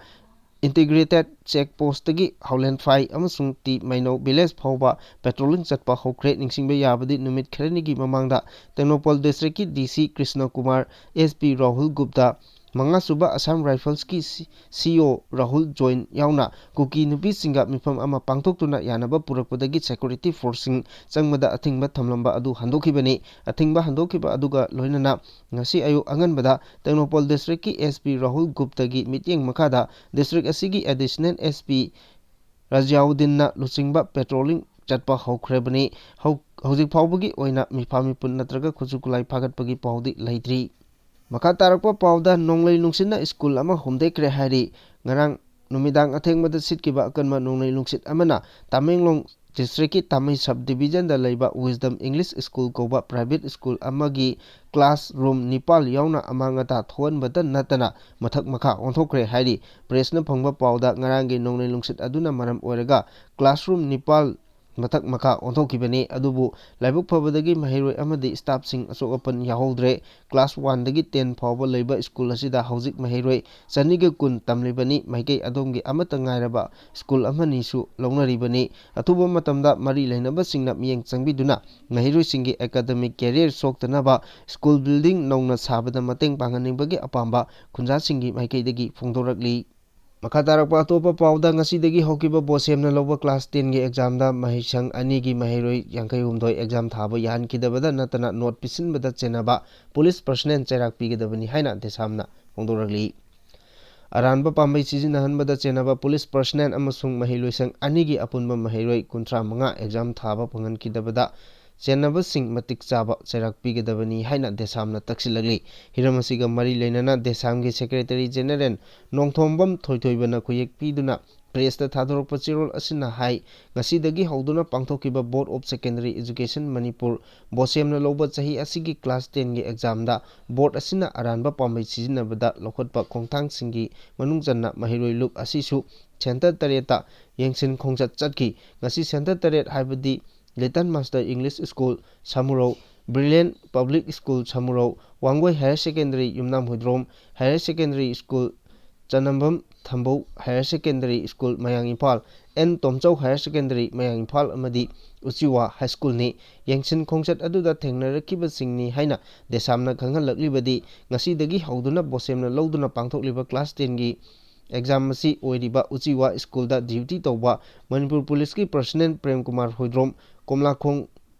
ꯏꯟꯇꯤꯒ꯭ꯔꯦꯇꯦꯗ ꯆꯦꯛ ꯄꯣꯁꯇꯒꯤ ꯍꯥꯎꯂꯦꯟꯐꯥꯏ ꯑꯃꯁꯨꯡ ꯇꯤ ꯃꯩꯅꯧ ꯚꯤꯂꯦꯖ ꯐꯥꯎꯕ ꯄꯦꯇ꯭ꯔꯣꯂꯤꯡ ꯆꯠꯄ ꯍꯧꯈ꯭ꯔꯦ꯫ ꯅꯤꯡꯁꯤꯡꯕ ꯌꯥꯕꯗꯤ ꯅꯨꯃꯤꯠ ꯈꯔꯅꯤꯒꯤ ꯃꯃꯥꯡꯗ ꯇꯦꯡꯅꯧꯄꯜ ꯗꯤꯁꯇ꯭ꯔꯤꯛꯀꯤ ꯗꯤ ꯁꯤ ꯀ꯭ꯔꯤꯁꯅ ꯀꯨꯃꯥꯔ, ꯑꯦꯁ ꯄꯤ ꯔꯥꯍꯨꯜ ꯒꯨꯞꯇ, ꯃꯉꯥꯁꯨꯕ ꯑꯁꯥꯝ ꯔꯥꯏꯐꯜꯁꯀꯤ ꯁꯤ ꯏ ꯑꯣ ꯔꯥꯍꯨꯜ ꯖꯣꯏꯟ ꯌꯥꯎꯅ ꯀꯨꯀꯤ ꯅꯨꯄꯤꯁꯤꯡꯒ ꯃꯤꯐꯝ ꯑꯃ ꯄꯥꯡꯊꯣꯛꯇꯨꯅ ꯌꯥꯅꯕ ꯄꯨꯔꯛꯄꯗꯒꯤ ꯁꯦꯀ꯭ꯌꯨꯔꯤꯇꯤ ꯐꯣꯔꯁꯁꯤꯡ ꯆꯪꯕꯗ ꯑꯊꯤꯡꯕ ꯊꯝꯂꯝꯕ ꯑꯗꯨ ꯍꯟꯗꯣꯛꯈꯤꯕꯅꯤ꯫ ꯑꯊꯤꯡꯕ ꯍꯟꯗꯣꯛꯈꯤꯕ ꯑꯗꯨꯒ ꯂꯣꯏꯅꯅ ꯉꯁꯤ ꯑꯌꯨꯛ ꯑꯉꯟꯕꯗ ꯇꯦꯡꯅꯧꯄꯜ ꯗꯤꯁꯇ꯭ꯔꯤꯛꯀꯤ ꯑꯦꯁ ꯄꯤ ꯔꯥꯍꯨꯜ ꯒꯨꯞꯇꯒꯤ ꯃꯤꯠꯌꯦꯡ ꯃꯈꯥꯗ ꯗꯤꯁꯇ꯭ꯔꯤꯛ ꯑꯁꯤꯒꯤ ꯑꯦꯗꯤꯁꯅꯦꯜ ꯑꯦꯁ ꯄꯤ ꯔꯖꯤꯌꯥꯎꯗꯤꯟꯅ ꯂꯨꯆꯤꯡꯕ ꯄꯦꯇ꯭ꯔꯣꯂꯤꯡ ꯆꯠꯄ ꯍꯧꯈ꯭ꯔꯕꯅꯤ꯫ ꯍꯧ-, ꯍꯧꯖꯤꯛ ꯐꯥꯎꯕꯒꯤ ꯑꯣꯏꯅ ꯃꯤꯐꯥ ꯃꯤꯄꯨꯟ ꯅꯠꯇ꯭ꯔꯒ ꯈꯨꯠꯁꯨ ꯈꯨꯠꯂꯥꯏ ꯐꯥꯒꯠꯄꯒꯤ ꯄꯥꯎꯗꯤ ꯂꯩꯇ꯭ꯔꯤ꯫ ꯃꯈꯥ ꯇꯥꯔꯛꯄ ꯄꯥꯎꯗ ꯅꯣꯡꯂꯩ ꯅꯨꯡꯁꯤꯠꯅ ꯁ꯭ꯀꯨꯜ ꯑꯃ ꯍꯨꯝꯗꯦꯛꯈ꯭ꯔꯦ ꯍꯥꯏꯔꯤ꯫ ꯉꯔꯥꯡ ꯅꯨꯃꯤꯗꯥꯡ ꯑꯊꯦꯡꯕꯗ ꯁꯤꯠꯈꯤꯕ ꯑꯀꯟꯕ ꯅꯣꯡꯂꯩ ꯅꯨꯡꯁꯤꯠ ꯑꯃꯅ ꯇꯃꯦꯡꯂꯣꯡ ꯗꯤꯁꯇ꯭ꯔꯤꯛꯀꯤ ꯇꯥꯃꯩ ꯁꯕ ꯗꯤꯕꯤꯖꯟꯗ ꯂꯩꯕ ꯋꯤꯁꯗꯝ ꯏꯪꯂꯤꯁ ꯁ꯭ꯀꯨꯜ ꯀꯧꯕ ꯄ꯭ꯔꯥꯏꯚꯦꯠ ꯁ꯭ꯀꯨꯜ ꯑꯃꯒꯤ ꯀ꯭ꯂꯥꯁ ꯔꯨꯝ ꯅꯤꯄꯥꯜ ꯌꯥꯎꯅ ꯑꯃꯥꯡ ꯑꯇꯥ ꯊꯣꯛꯍꯟꯕꯇ ꯅꯠꯇꯅ ꯃꯊꯛ ꯃꯈꯥ ꯑꯣꯟꯊꯣꯛꯈ꯭ꯔꯦ ꯍꯥꯏꯔꯤ꯫ ꯄ꯭ꯔꯦꯁꯅ ꯐꯪꯕ ꯄꯥꯎꯗ ꯉꯔꯥꯡꯒꯤ ꯅꯣꯡꯂꯩ ꯅꯨꯡꯁꯤꯠ ꯑꯗꯨꯅ ꯃꯔꯝ ꯑꯣꯏꯔꯒ ꯀ꯭ꯂꯥꯁ ꯔꯨꯝ ꯅꯤꯄꯥꯜ ꯃꯊꯛ ꯃꯈꯥ ꯑꯣꯟꯊꯣꯛꯈꯤꯕꯅꯤ꯫ ꯑꯗꯨꯕꯨ ꯂꯥꯏꯕꯛ ꯐꯕꯗꯒꯤ ꯃꯍꯩꯔꯣꯏ ꯑꯃꯗꯤ ꯁ꯭ꯇꯥꯐꯁꯤꯡ ꯑꯁꯣꯛ ꯑꯄꯟ ꯌꯥꯎꯍꯧꯗ꯭ꯔꯦ꯫ ꯀ꯭ꯂꯥꯁ ꯋꯥꯟꯗꯒꯤ ꯇꯦꯟ ꯐꯥꯎꯕ ꯂꯩꯕ ꯁ꯭ꯀꯨꯜ ꯑꯁꯤꯗ ꯍꯧꯖꯤꯛ ꯃꯍꯩꯔꯣꯏ ꯆꯅꯤꯒ ꯀꯨꯟ ꯇꯝꯂꯤꯕꯅꯤ꯫ ꯃꯥꯏꯀꯩ ꯑꯗꯣꯝꯒꯤ ꯑꯃꯠꯇ ꯉꯥꯏꯔꯕ ꯁ꯭ꯀꯨꯜ ꯑꯃꯅꯤꯁꯨ ꯂꯧꯅꯔꯤꯕꯅꯤ꯫ ꯑꯊꯨꯕ ꯃꯇꯝꯗ ꯃꯔꯤ ꯂꯩꯅꯕꯁꯤꯡꯅ ꯃꯤꯠꯌꯦꯡ ꯆꯪꯕꯤꯗꯨꯅ ꯃꯍꯩꯔꯣꯏꯁꯤꯡꯒꯤ ꯑꯦꯀꯥꯗꯃꯤꯛ ꯀꯦꯔꯤꯌꯔ ꯁꯣꯛꯇꯅꯕ ꯁ꯭ꯀꯨꯜ ꯕꯤꯜꯗꯤꯡ ꯅꯧꯅ ꯁꯥꯕꯗ ꯃꯇꯦꯡ ꯄꯥꯡꯍꯟꯅꯤꯡꯕꯒꯤ ꯑꯄꯥꯝꯕ ꯈꯨꯟꯖꯥꯁꯤꯡꯒꯤ ꯃꯥꯏꯀꯩꯗꯒꯤ ꯐꯣꯡꯗꯣꯔꯛꯂꯤ꯫ ꯃꯈꯥ ꯇꯥꯔꯛꯄ ꯑꯇꯣꯞꯄ ꯄꯥꯎꯗ ꯉꯁꯤꯗꯒꯤ ꯍꯧꯈꯤꯕ ꯕꯣꯁꯦꯝꯅ ꯂꯧꯕ ꯀ꯭ꯂꯥꯁ ꯇꯦꯟꯒꯤ ꯑꯦꯛꯖꯥꯝꯗ ꯃꯍꯩꯁꯪ ꯑꯅꯤꯒꯤ ꯃꯍꯩꯔꯣꯏ ꯌꯥꯡꯈꯩ ꯍꯨꯝꯗꯣꯏ ꯑꯦꯛꯖꯥꯝ ꯊꯥꯕ ꯌꯥꯍꯟꯈꯤꯗꯕꯗ ꯅꯠꯇꯅ ꯅꯣꯠ ꯄꯤꯁꯤꯟꯕꯗ ꯆꯦꯟꯅꯕ ꯄꯨꯂꯤꯁ ꯄꯔꯁꯅꯦꯜ ꯆꯩꯔꯥꯛ ꯄꯤꯒꯗꯕꯅꯤ ꯍꯥꯏꯅ ꯗꯦꯁꯥꯝꯅ ꯐꯣꯡꯗꯣꯔꯛꯂꯤ꯫ ꯑꯔꯥꯟꯕ ꯄꯥꯝꯕꯩ ꯁꯤꯖꯤꯟꯅꯍꯟꯕꯗ ꯆꯦꯟꯅꯕ ꯄꯨꯂꯤꯁ ꯄꯔꯁꯅꯦꯜ ꯑꯃꯁꯨꯡ ꯃꯍꯩꯂꯣꯏꯁꯪ ꯑꯅꯤꯒꯤ ꯑꯄꯨꯟꯕ ꯃꯍꯩꯔꯣꯏ ꯀꯨꯟꯊ꯭ꯔꯥ ꯃꯉꯥ ꯑꯦꯛꯖꯥꯝ ꯊꯥꯕ ꯐꯪꯍꯟꯈꯤꯗꯕꯗ ꯆꯦꯟꯅꯕꯁꯤꯡ ꯃꯇꯤꯛ ꯆꯥꯕ ꯆꯩꯔꯥꯛ ꯄꯤꯒꯗꯕꯅꯤ ꯍꯥꯏꯅ ꯗꯦꯁꯥꯝꯅ ꯇꯛꯁꯤꯜꯂꯛꯂꯤ꯫ ꯍꯤꯔꯝ ꯑꯁꯤꯒ ꯃꯔꯤ ꯂꯩꯅꯅ ꯗꯦꯁꯥꯝꯒꯤ ꯁꯦꯀ꯭ꯔꯦꯇꯔꯤ ꯖꯦꯅꯦꯔꯦꯜ ꯅꯣꯡꯊꯣꯝꯕꯝ ꯊꯣꯏꯊꯣꯏꯕꯅ ꯈꯨꯌꯦꯛ ꯄꯤꯗꯨꯅ ꯄ꯭ꯔꯦꯁꯇ ꯊꯥꯗꯣꯔꯛꯄ ꯆꯦꯔꯣꯜ ꯑꯁꯤꯅ ꯍꯥꯏ, ꯉꯁꯤꯗꯒꯤ ꯍꯧꯗꯨꯅ ꯄꯥꯡꯊꯣꯛꯈꯤꯕ ꯕꯣꯔꯗ ꯑꯣꯐ ꯁꯦꯀꯦꯟꯗꯔꯤ ꯑꯦꯖꯨꯀꯦꯁꯟ ꯃꯅꯤꯄꯨꯔ, ꯕꯣꯁꯦꯝꯅ ꯂꯧꯕ ꯆꯍꯤ ꯑꯁꯤꯒꯤ ꯀ꯭ꯂꯥꯁ ꯇꯦꯟꯒꯤ ꯑꯦꯛꯖꯥꯝꯗ ꯕꯣꯔꯗ ꯑꯁꯤꯅ ꯑꯔꯥꯟꯕ ꯄꯥꯝꯕꯩ ꯁꯤꯖꯤꯟꯅꯕꯗ ꯂꯧꯈꯠꯄ ꯈꯣꯡꯊꯥꯡꯁꯤꯡꯒꯤ ꯃꯅꯨꯡ ꯆꯟꯅ ꯃꯍꯩꯔꯣꯏ ꯂꯨꯞ ꯑꯁꯤꯁꯨ ꯁꯦꯟꯇꯔ ꯇꯔꯦꯠꯇ ꯌꯦꯡꯁꯤꯟ ꯈꯣꯡꯆꯠ ꯆꯠꯈꯤ꯫ ꯉꯁꯤ ꯁꯦꯟꯇꯔ ꯇꯔꯦꯠ ꯍꯥꯏꯕꯗꯤ ꯂꯤꯇꯜ ꯃꯥꯁꯇꯔ ꯏꯪꯂꯤꯁ ꯁ꯭ꯀꯨꯜ ꯁꯃꯨꯔꯧ, ꯕ꯭ꯔꯤꯂꯤꯌꯟ ꯄꯕ꯭ꯂꯤꯛ ꯁ꯭ꯀꯨꯜ ꯁꯃꯨꯔꯧ, Wangoi higher secondary Yumnam Huidrom higher secondary school, Chanambam Thambou higher secondary school Mayang Imphal, N Tomchou higher secondary Mayang Imphal ꯑꯃꯗꯤ ꯎꯆꯤꯋꯥ ꯍꯥꯏ ꯁ꯭ꯀꯨꯜꯅꯤ꯫ ꯌꯦꯡꯁꯤꯟ ꯈꯣꯡꯆꯠ ꯑꯗꯨꯗ ꯊꯦꯡꯅꯔꯛꯈꯤꯕꯁꯤꯡꯅꯤ ꯍꯥꯏꯅ ꯗꯦꯁꯥꯝꯅ ꯈꯪꯍꯜꯂꯛꯂꯤꯕꯗꯤ ꯉꯁꯤꯗꯒꯤ ꯍꯧꯗꯨꯅ ꯕꯣꯁꯦꯝꯅ ꯂꯧꯗꯨꯅ ꯄꯥꯡꯊꯣꯛꯂꯤꯕ ꯀ꯭ꯂꯥꯁ ꯇꯦꯟꯒꯤ ꯑꯦꯛꯖꯥꯝ ꯑꯁꯤ ꯑꯣꯏꯔꯤꯕ ꯎꯆꯤꯋꯥ ꯁ꯭ꯀꯨꯜꯗ ꯗ꯭ꯌꯨꯇꯤ ꯇꯧꯕ ꯃꯅꯤꯄꯨꯔ ꯄꯨꯂꯤꯁꯀꯤ ꯄꯔꯁꯅꯦꯜ ꯄ꯭ꯔꯦꯝ ꯀꯨꯃꯥꯔ ꯍꯨꯏꯗ꯭ꯔꯣꯝ, ꯀꯣꯝꯂꯥꯈꯣꯡ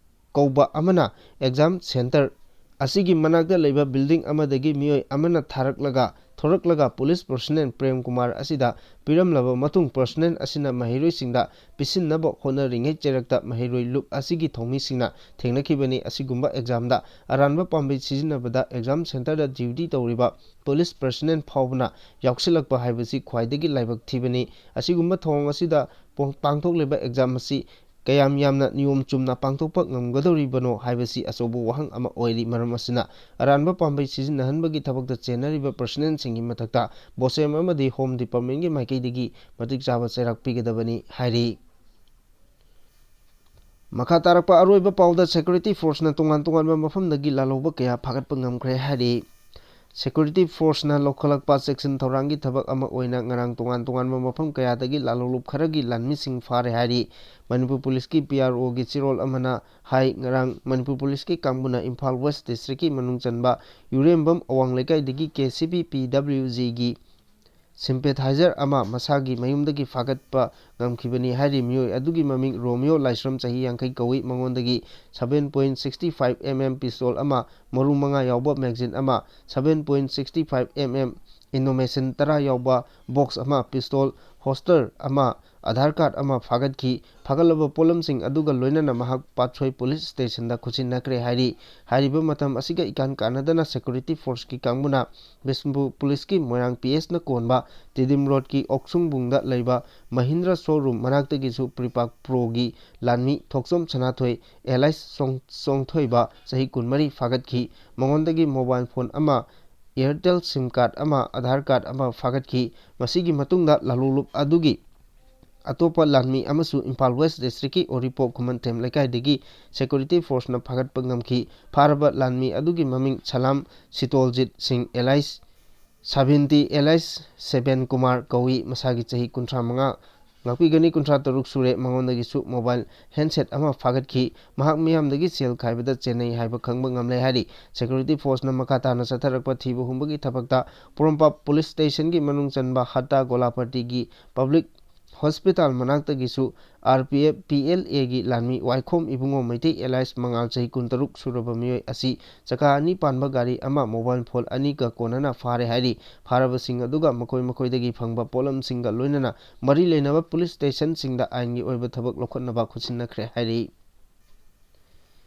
ꯀꯧꯕ ꯑꯃꯅ ꯑꯦꯛꯖꯥꯝ ꯁꯦꯟꯇꯔ ꯑꯁꯤꯒꯤ ꯃꯅꯥꯛꯇ ꯂꯩꯕ ꯕꯤꯜꯗꯤꯡ ꯑꯃꯗꯒꯤ ꯃꯤꯑꯣꯏ ꯑꯃꯅ ꯊꯥꯔꯛꯂꯒ ꯊꯣꯔꯛꯂꯒ ꯄꯨꯂꯤꯁ ꯄꯔꯁꯅꯦꯜ ꯄ꯭ꯔꯦꯝ ꯀꯨꯃꯥꯔ ꯑꯁꯤꯗ ꯄꯤꯔꯝꯂꯕ ꯃꯇꯨꯡ ꯄꯔꯁꯅꯦꯜ ꯑꯁꯤꯅ ꯃꯍꯩꯔꯣꯏꯁꯤꯡꯗ ꯄꯤꯁꯤꯟꯅꯕ ꯍꯣꯠꯅꯔꯤꯉꯩ ꯆꯩꯔꯛꯇ ꯃꯍꯩꯔꯣꯏ ꯂꯨꯞ ꯑꯁꯤꯒꯤ ꯊꯧꯃꯤꯁꯤꯡꯅ ꯊꯦꯡꯅꯈꯤꯕꯅꯤ꯫ ꯑꯁꯤꯒꯨꯝꯕ ꯑꯦꯛꯖꯥꯝꯗ ꯑꯔꯥꯟꯕ ꯄꯥꯝꯕꯩ ꯁꯤꯖꯤꯟꯅꯕꯗ ꯑꯦꯛꯖꯥꯝ ꯁꯦꯟꯇꯔꯗ ꯗ꯭ꯌꯨꯇꯤ ꯇꯧꯔꯤꯕ ꯄꯨꯂꯤꯁ ꯄꯔꯁꯅꯦꯜ ꯐꯥꯎꯕꯅ ꯌꯥꯎꯁꯤꯜꯂꯛꯄ ꯍꯥꯏꯕꯁꯤ ꯈ꯭ꯋꯥꯏꯗꯒꯤ ꯂꯥꯏꯕꯛ ꯊꯤꯕꯅꯤ꯫ ꯑꯁꯤꯒꯨꯝꯕ ꯊꯧꯑꯣꯡ ꯑꯁꯤꯗ ꯄꯣꯡ-, ꯄꯥꯡꯊꯣꯛꯂꯤꯕ ꯑꯦꯛꯖꯥꯝ ꯑꯁꯤ ꯀꯌꯥꯝ ꯌꯥꯝꯅ ꯅꯤꯌꯣꯝ ꯆꯨꯝꯅ ꯄꯥꯡꯊꯣꯛꯄ ꯉꯝꯒꯗꯧꯔꯤꯕꯅꯣ ꯍꯥꯏꯕꯁꯤ ꯑꯆꯧꯕ ꯋꯥꯍꯪ ꯑꯃ ꯑꯣꯏꯔꯤ꯫ ꯃꯔꯝ ꯑꯁꯤꯅ, ꯑꯔꯥꯟꯕ ꯄꯥꯝꯕꯩ ꯁꯤꯖꯤꯟꯅꯍꯟꯕꯒꯤ ꯊꯕꯛꯇ ꯆꯦꯟꯅꯔꯤꯕ ꯄꯔꯁꯅꯦꯜꯁꯤꯡꯒꯤ ꯃꯊꯛꯇ ꯕꯣꯁꯦꯝ ꯑꯃꯗꯤ ꯍꯣꯝ ꯗꯤꯄꯥꯔꯠꯃꯦꯟꯒꯤ ꯃꯥꯏꯀꯩꯗꯒꯤ ꯃꯇꯤꯛ ꯆꯥꯕ ꯆꯩꯔꯥꯛ ꯄꯤꯒꯗꯕꯅꯤ ꯍꯥꯏꯔꯤ꯫ ꯃꯈꯥ ꯇꯥꯔꯛꯄ ꯑꯔꯣꯏꯕ ꯄꯥꯎꯗ, ꯁꯦꯀ꯭ꯌꯨꯔꯤꯇꯤ ꯐꯣꯔꯁꯅ ꯇꯣꯉꯥꯟ ꯇꯣꯉꯥꯟꯕ ꯃꯐꯝꯗꯒꯤ ꯂꯥꯜꯍꯧꯕ ꯀꯌꯥ ꯐꯥꯒꯠꯄ ꯉꯝꯈ꯭ꯔꯦ ꯍꯥꯏꯔꯤ꯫ ꯁꯦꯀ꯭ꯌꯨꯔꯤꯇꯤ ꯐꯣꯔꯁꯅ ꯂꯧꯈꯠꯂꯛꯄ ꯆꯦꯛꯁꯤꯟ ꯊꯧꯔꯥꯡꯒꯤ ꯊꯕꯛ ꯑꯃ ꯑꯣꯏꯅ ꯉꯔꯥꯡ ꯇꯣꯉꯥꯟ ꯇꯣꯉꯥꯟꯕ ꯃꯐꯝ ꯀꯌꯥꯗꯒꯤ ꯂꯥꯜꯍꯧꯂꯨꯞ ꯈꯔꯒꯤ ꯂꯥꯟꯃꯤꯁꯤꯡ ꯐꯥꯔꯦ ꯍꯥꯏꯔꯤ꯫ ꯃꯅꯤꯄꯨꯔ ꯄꯨꯂꯤꯁꯀꯤ ꯄꯤ ꯑꯥꯔ ꯑꯣꯒꯤ ꯆꯦꯔꯣꯜ ꯑꯃꯅ ꯍꯥꯏ, ꯉꯔꯥꯡ ꯃꯅꯤꯄꯨꯔ ꯄꯨꯂꯤꯁꯀꯤ ꯀꯥꯡꯕꯨꯅ ꯏꯝꯐꯥꯜ ꯋꯦꯁ ꯗꯤꯁꯇ꯭ꯔꯤꯛꯀꯤ ꯃꯅꯨꯡ ꯆꯟꯕ ꯌꯨꯔꯦꯝꯕꯝ ꯑꯋꯥꯡ ꯂꯩꯀꯥꯏꯗꯒꯤ K C B P W ꯖꯤꯒꯤ ꯁꯤꯝꯄꯦꯊꯥꯏꯖꯔ ꯑꯃ ꯃꯁꯥꯒꯤ ꯃꯌꯨꯝꯗꯒꯤ ꯐꯥꯒꯠꯄ ꯉꯝꯈꯤꯕꯅꯤ ꯍꯥꯏꯔꯤ꯫ ꯃꯤꯑꯣꯏ ꯑꯗꯨꯒꯤ ꯃꯃꯤꯡ ꯔꯣꯃꯤꯌꯣ ꯂꯥꯏꯁ꯭ꯔꯝ, ꯆꯍꯤ ꯌꯥꯡꯈꯩ ꯀꯧꯏ꯫ ꯃꯉꯣꯟꯗꯒꯤ seven point six five M M pistol ꯑꯃ, ꯃꯔꯨ ꯃꯉꯥ ꯌꯥꯎꯕ magazine ꯑꯃ, seven point six five M M ꯏꯟꯗꯣꯃꯦꯁꯤꯟ ꯇꯔꯥ ꯌꯥꯎꯕ ꯕꯣꯛꯁ ꯑꯃ, ꯄꯤꯁꯇꯣꯜ ꯍꯣꯜꯁꯇꯔ ꯑꯃ, ꯑꯥꯙꯥꯔ ꯀꯥꯔꯗ ꯑꯃ ꯐꯥꯒꯠꯈꯤ꯫ ꯐꯥꯒꯠꯂꯕ ꯄꯣꯠꯂꯝꯁꯤꯡ ꯑꯗꯨꯒ ꯂꯣꯏꯅꯅ ꯃꯍꯥꯛ ꯄꯥꯠꯁꯣꯏ ꯄꯨꯂꯤꯁ ꯁ꯭ꯇꯦꯁꯟꯗ ꯈꯨꯠꯁꯤꯟꯅꯈ꯭ꯔꯦ ꯍꯥꯏꯔꯤ꯫ ꯍꯥꯏꯔꯤꯕ ꯃꯇꯝ ꯑꯁꯤꯒ ꯏꯀꯥꯟ ꯀꯥꯟꯅꯗꯅ ꯁꯦꯀ꯭ꯌꯨꯔꯤꯇꯤ ꯐꯣꯔꯁꯀꯤ ꯀꯥꯡꯕꯨꯅ ꯕꯤꯁꯅꯨꯄꯨꯔ ꯄꯨꯂꯤꯁꯀꯤ ꯃꯣꯏꯔꯥꯡ ꯄꯤ ꯑꯦꯁꯅ ꯀꯣꯟꯕ ꯇꯤꯗꯤꯝ ꯔꯣꯗꯀꯤ ꯑꯣꯛꯁꯨꯡꯕꯨꯡꯗ ꯂꯩꯕ ꯃꯍꯤꯟꯗ꯭ꯔ ꯁꯣꯔꯨꯝ ꯃꯅꯥꯛꯇꯒꯤꯁꯨ ꯄ꯭ꯔꯤꯄꯥꯛ ꯄ꯭ꯔꯣꯒꯤ ꯂꯥꯟꯃꯤ ꯊꯣꯛꯆꯣꯝ ꯁꯅꯥꯊꯣꯏ ꯑꯦꯂꯥꯏꯁ ꯆꯣꯡ-, ꯆꯣꯡꯊꯣꯏꯕ ꯆꯍꯤ ꯀꯨꯟꯃꯔꯤ ꯐꯥꯒꯠꯈꯤ꯫ ꯃꯉꯣꯟꯗꯒꯤ ꯃꯣꯕꯥꯏꯜ ꯐꯣꯟ ꯑꯃ, ꯑꯦꯌꯔꯇꯦꯜ ꯁꯤꯝ ꯀꯥꯔꯗ ꯑꯃ, ꯑꯥꯙꯥꯔ ꯀꯥꯔꯗ ꯑꯃ ꯐꯥꯒꯠꯈꯤ꯫ ꯃꯁꯤꯒꯤ ꯃꯇꯨꯡꯗ ꯂꯥꯂꯣꯡꯂꯨꯞ ꯑꯗꯨꯒꯤ ꯑꯇꯣꯞꯄ ꯂꯥꯟꯃꯤ ꯑꯃꯁꯨ ꯏꯝꯐꯥꯜ ꯋꯦꯁ ꯗꯤꯁꯇ꯭ꯔꯤꯛꯀꯤ ꯎꯔꯤꯄꯣꯛ ꯈꯨꯃꯟꯊꯦꯝ ꯂꯩꯀꯥꯏꯗꯒꯤ ꯁꯦꯀ꯭ꯌꯨꯔꯤꯇꯤ ꯐꯣꯔꯁꯅ ꯐꯥꯒꯠꯄ ꯉꯝꯈꯤ꯫ ꯐꯥꯔꯕ ꯂꯥꯟꯃꯤ ꯑꯗꯨꯒꯤ ꯃꯃꯤꯡ ꯁꯂꯥꯝ ꯁꯤꯇꯣꯜꯖꯤꯠ ꯁꯤꯡ ꯑꯦꯂꯥꯏꯁ ꯁꯥꯕꯤꯟꯇꯤ ꯑꯦꯂꯥꯏꯁ ꯁꯦꯕꯦꯟ ꯀꯨꯃꯥꯔ ꯀꯧꯏ꯫ ꯃꯁꯥꯒꯤ ꯆꯍꯤ ꯀꯨꯟꯊ꯭ꯔꯥ ꯃꯉꯥ ꯉꯥꯛꯄꯤꯒꯅꯤ, ꯀꯨꯟꯊ꯭ꯔꯥ ꯇꯔꯨꯛ ꯁꯨꯔꯦ꯫ ꯃꯉꯣꯟꯗꯒꯤꯁꯨ ꯃꯣꯕꯥꯏꯜ ꯍꯦꯟꯁꯦꯠ ꯑꯃ ꯐꯥꯒꯠꯈꯤ꯫ ꯃꯍꯥꯛ ꯃꯤꯌꯥꯝꯗꯒꯤ ꯁꯦꯜ ꯈꯥꯏꯕꯗ ꯆꯦꯟꯅꯩ ꯍꯥꯏꯕ ꯈꯪꯕ ꯉꯝꯂꯦ ꯍꯥꯏꯔꯤ꯫ ꯁꯦꯀ꯭ꯌꯨꯔꯤꯇꯤ ꯐꯣꯔꯁꯅ ꯃꯈꯥ ꯇꯥꯅ ꯆꯠꯊꯔꯛꯄ ꯊꯤꯕ ꯍꯨꯝꯕꯒꯤ ꯊꯕꯛꯇ ꯄꯣꯔꯣꯝꯄꯥꯠ ꯄꯨꯂꯤꯁ ꯁ꯭ꯇꯦꯁꯟꯒꯤ ꯃꯅꯨꯡ ꯆꯟꯕ ꯍꯠꯇꯥ ꯒꯣꯂꯥꯄꯥꯇꯤꯒꯤ ꯄꯕ꯭ꯂꯤꯛ ꯍꯣꯁꯄꯤꯇꯥꯜ ꯃꯅꯥꯛꯇꯒꯤꯁꯨ R P F P L ꯑꯦꯒꯤ ꯂꯥꯟꯃꯤ ꯋꯥꯏꯈꯣꯝ ꯏꯕꯨꯡꯉꯣ ꯃꯩꯇꯩ ꯑꯦꯂꯥꯏꯁ ꯃꯉꯥꯜ ꯆꯍꯤ ꯀꯨꯟꯇꯔꯨꯛ ꯁꯨꯔꯕ ꯃꯤꯑꯣꯏ ꯑꯁꯤ ꯆꯀꯥ ꯑꯅꯤ ꯄꯥꯟꯕ ꯒꯥꯔꯤ ꯑꯃ, ꯃꯣꯕꯥꯏꯜ ꯐꯣꯟ ꯑꯅꯤꯒ ꯀꯣꯟꯅꯅ ꯐꯥꯔꯦ ꯍꯥꯏꯔꯤ꯫ ꯐꯥꯔꯕꯁꯤꯡ ꯑꯗꯨꯒ ꯃꯈꯣꯏ ꯃꯈꯣꯏꯗꯒꯤ ꯐꯪꯕ ꯄꯣꯠꯂꯝꯁꯤꯡꯒ ꯂꯣꯏꯅꯅ ꯃꯔꯤ ꯂꯩꯅꯕ ꯄꯨꯂꯤꯁ ꯁ꯭ꯇꯦꯁꯟꯁꯤꯡꯗ ꯑꯥꯏꯟꯒꯤ ꯑꯣꯏꯕ ꯊꯕꯛ ꯂꯧꯈꯠꯅꯕ ꯈꯨꯠꯁꯤꯟꯅꯈ꯭ꯔꯦ ꯍꯥꯏꯔꯤ꯫